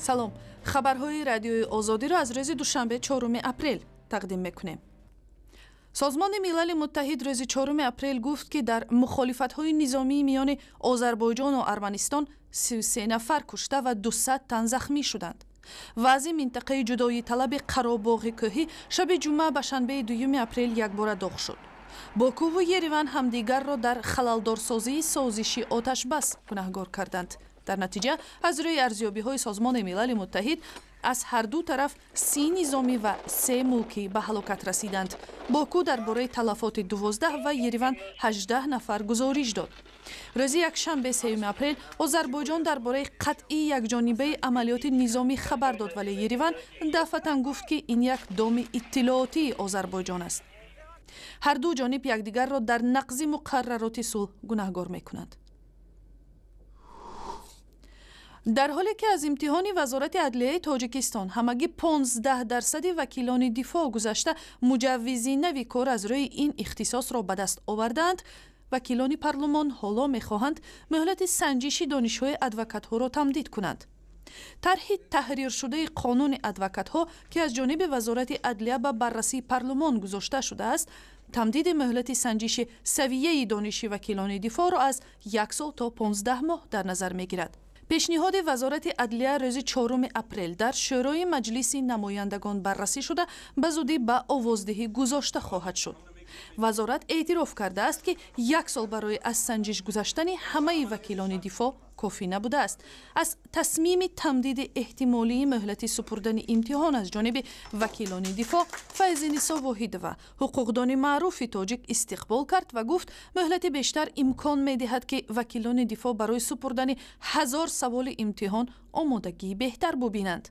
Салом. Хабарҳои Радиои Озодиро аз рӯзи душанбе, 4 апрел тақдим мекунем. Созмони Милали Муттаҳид рӯзи 4 апрел гуфт, ки дар мухолифатҳои низомии миёни Озарбойҷону Арманистон 33 нафар кушта ва 200 тан захмӣ шуданд. Вазъи минтақаи ҷудоиталаби Қаробоғи Кӯҳӣ шаби ҷумъа ба шанбеи 2 апрел якбора доғ шуд. Бокуву Ереван ҳамдигарро дар халалдорсозии созиши оташбас гунаҳгор карданд. Дар натиҷа, аз рӯи арзёбиҳои Созмони Милали Муттаҳид, аз ҳар ду тараф 30 низомӣ ва се мулкӣ ба ҳалокат расиданд. Боку дар бораи талафоти 12 ва Ереван 18 нафар гузориш дод. Рӯзи якшанбе, 3 апрел, Озарбойҷон дар бораи қатъи якҷонибаи амалиёти низомӣ хабар дод, вале Ереван дафъатан гуфт, ки ин як доми иттилоотии Озарбойҷон аст. Ҳар ду ҷониб якдигарро дар нақзи муқаррароти сулҳ гунаҳгор мекунанд. Дар ҳоле ки аз имтиҳони Вазорати Адлияи Тоҷикистон ҳамагӣ 15 дарсади вакилони дифоъ гузашта, муҷаввизи нави кор аз рӯи ин ихтисосро ба даст овардаанд, вакилони парлумон ҳоло мехоҳанд муҳлати санҷиши донишҳои адвокатҳоро тамдид кунанд. Тарҳи таҳриршудаи қонуни адвокатҳо, ки аз ҷониби Вазорати Адлия ба баррасии парлумон гузошта шудааст, тамдиди муҳлати санҷиши савияи дониши вакилони дифоъро аз як сол то 15 моҳ дар назар мегирад. Пешниҳоди Вазорати Адлия рӯзи 4 апрел дар Шӯрои Маҷлиси Намояндагон баррасӣ шуда, ба зудӣ ба овоздиҳӣ гузошта хоҳад шуд. Вазорат эътироф кардааст, ки як сол барои аз санҷиш гузаштани ҳамаи вакилони дифоъ кофӣ набудааст. Аз тасмими тамдиди эҳтимолии муҳлати супурдани имтиҳон аз ҷониби вакилони дифоъ Файзинисо Воҳидова, ҳуқуқдони маъруфи тоҷик, истиқбол кард ва гуфт, муҳлати бештар имкон медиҳад, ки вакилони дифоъ барои супурдани 1000 саволи имтиҳон омодагии беҳтар бубинанд.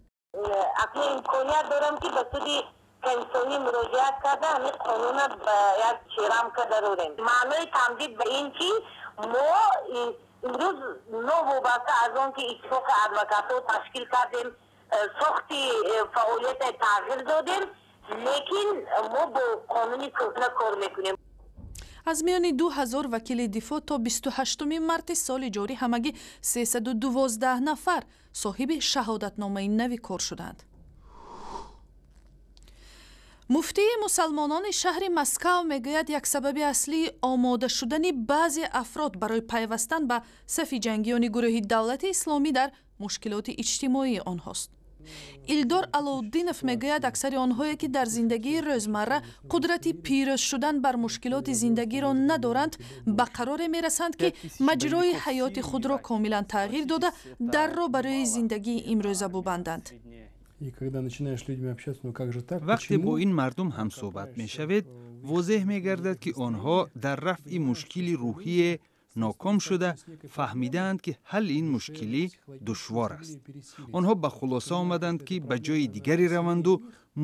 Акнун имконият дорам, ки ба суди конститутсионӣ муроҷиат карда, ҳамин қонуна ба як рамка дарорем. Маънои тамдид ба ин ки мо имрӯз, новобаста аз он ки Иттифоқи адвокатҳо ташкил кардем, сохти фаъолията тағйир додем, лекин мо бо қонуни кӯҳна кор мекунем. Аз миёни 2000 вакили дифоъ то 28 марти соли ҷорӣ ҳамагӣ 312 нафар соҳиби шаҳодатномаи нави кор шуданд. Муфтии мусалмонони шаҳри Москав мегӯяд, як сабаби аслии омода шудани баъзе афрод барои пайвастан ба сафи ҷангиёни гурӯҳи Давлати Исломӣ дар мушкилоти иҷтимоии онҳост. Илдор Алоуддинов мегӯяд, аксари онҳое, ки дар зиндагии рӯзмарра қудрати пирӯз шудан бар мушкилоти зиндагиро надоранд, ба қароре мерасанд, ки маҷрои ҳаёти худро комилан тағйир дода, дарро барои зиндагии имрӯза бубанданд. Вақте бо ин мардум ҳамсӯҳбат мешавед, возеҳ мегардад, ки онҳо дар рафъи мушкили рӯҳие ноком шуда, фаҳмидаанд, ки ҳалли ин мушкилӣ душвор аст. Онҳо ба хулоса омаданд, ки ба ҷои дигаре раванду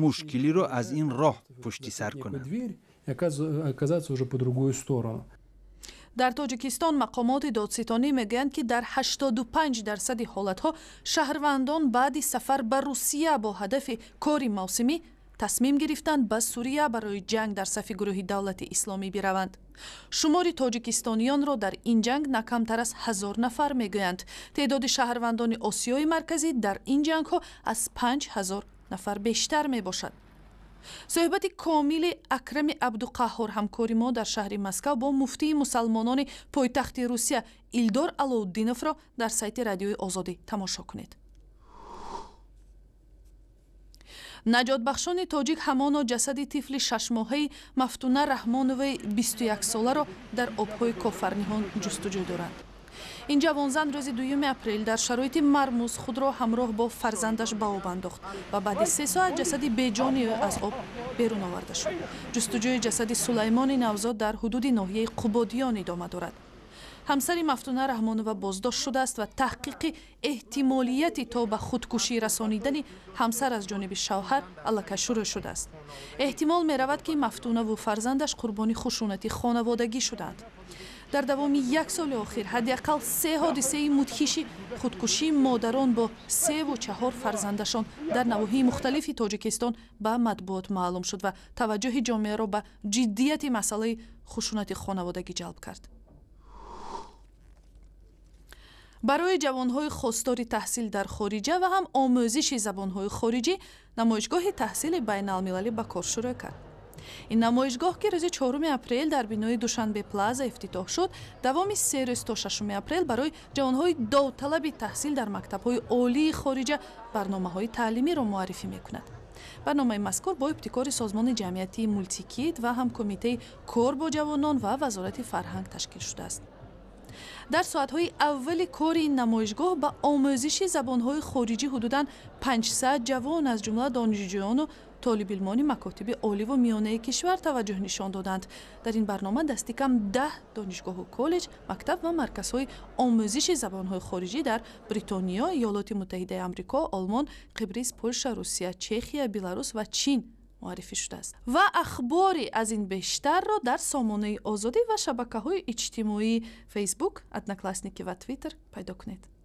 мушкилиро аз ин роҳ пушти сар кунанд. Дар Тоҷикистон мақомоти додситонӣ мегӯянд, ки дар 85 дарсади ҳолатҳо шаҳрвандон баъди сафар ба Русия бо ҳадафи кори мавсимӣ тасмим гирифтанд ба Сурия барои ҷанг дар сафи гурӯҳи Давлати Исломӣ бираванд. Шумори тоҷикистониёнро дар ин ҷанг на камтар аз 1000 нафар мегӯянд. Теъдоди шаҳрвандони Осиёи Марказӣ дар ин ҷангҳо аз 5000 нафар бештар мебошад. Суҳбати комили Акрами Абдуқаҳҳор, ҳамкори мо дар шаҳри Москав, бо муфтии мусалмонони пойтахти Русия Илдор Алоуддиновро дар сайти Радиои Озодӣ тамошо кунед. Наҷотбахшони тоҷик ҳамоно ҷасади тифли шашмоҳаи Мафтуна Раҳмоноваи 21-соларо дар обҳои Кофарниҳон ҷустуҷӯ доранд. Ин ҷавонзан рӯзи 2 апрел дар шароити мармуз худро ҳамроҳ бо фарзандаш ба об андохт ва баъди 3 соат ҷасади беҷони ӯ аз об берун оварда шуд. Ҷустуҷӯи ҷасади Сулаймони навзод дар ҳудуди ноҳияи Қубодиён идома дорад. Ҳамсари Мафтуна Раҳмонова боздошт шудааст ва таҳқиқи эҳтимолияти то ба худкушӣ расонидани ҳамсар аз ҷониби шавҳар аллакай шурӯъ шудааст. Эҳтимол меравад, ки Мафтунаву фарзандаш қурбони хушунати хонаводагӣ шуданд. Дар давоми як соли охир ҳадди ақал се ҳодисаи мудҳиши худкушии модарон бо севу чаҳор фарзандашон дар навоҳии мухталифи Тоҷикистон ба матбуот маълум шуд ва таваҷҷӯҳи ҷомеаро ба ҷиддияти масъалаи хушунати хонаводагӣ ҷалб кард. Барои ҷавонҳои хостори таҳсил дар хориҷа ва ҳам омӯзиши забонҳои хориҷӣ намоишгоҳи таҳсили байналмилалӣ ба кор шурӯъ кард. Ин намоишгоҳ, ки рӯзи 4 апрел дар бинои Душанбе Плаза ифтитоҳ шуд, давоми 3 рӯз то 6 апрел барои ҷавонҳои довталаби таҳсил дар мактабҳои олии хориҷа барномаҳои таълимиро муаррифӣ мекунад. Барномаи мазкур бо ибтикори созмони ҷамъиятии Мултикид ва ҳам Кумитаи кор бо ҷавонон ва Вазорати фарҳанг ташкил шудааст. Дар соатҳои аввали кори ин намоишгоҳ ба омӯзиши забонҳои хориҷӣ ҳудудан 500 ҷавон, аз ҷумла донишҷӯёну толибилмони макотиби оливу миёнаи кишвар, таваҷҷӯҳ нишон доданд. Дар ин барнома дасти кам 10 донишгоҳу коллеҷ, мактаб ва марказҳои омӯзиши забонҳои хориҷӣ дар Бритониё, Иёлоти Муттаҳидаи Амрико, Олмон, Қибрис, Полша, Русия, Чехия, Беларус ва Чин муаррифӣ шудааст. Ва ахбори аз ин бештарро дар сомонаи Озодӣ ва шабакаҳои иҷтимоии Фейсбук, Одноклассники ва Твиттер пайдо кунед.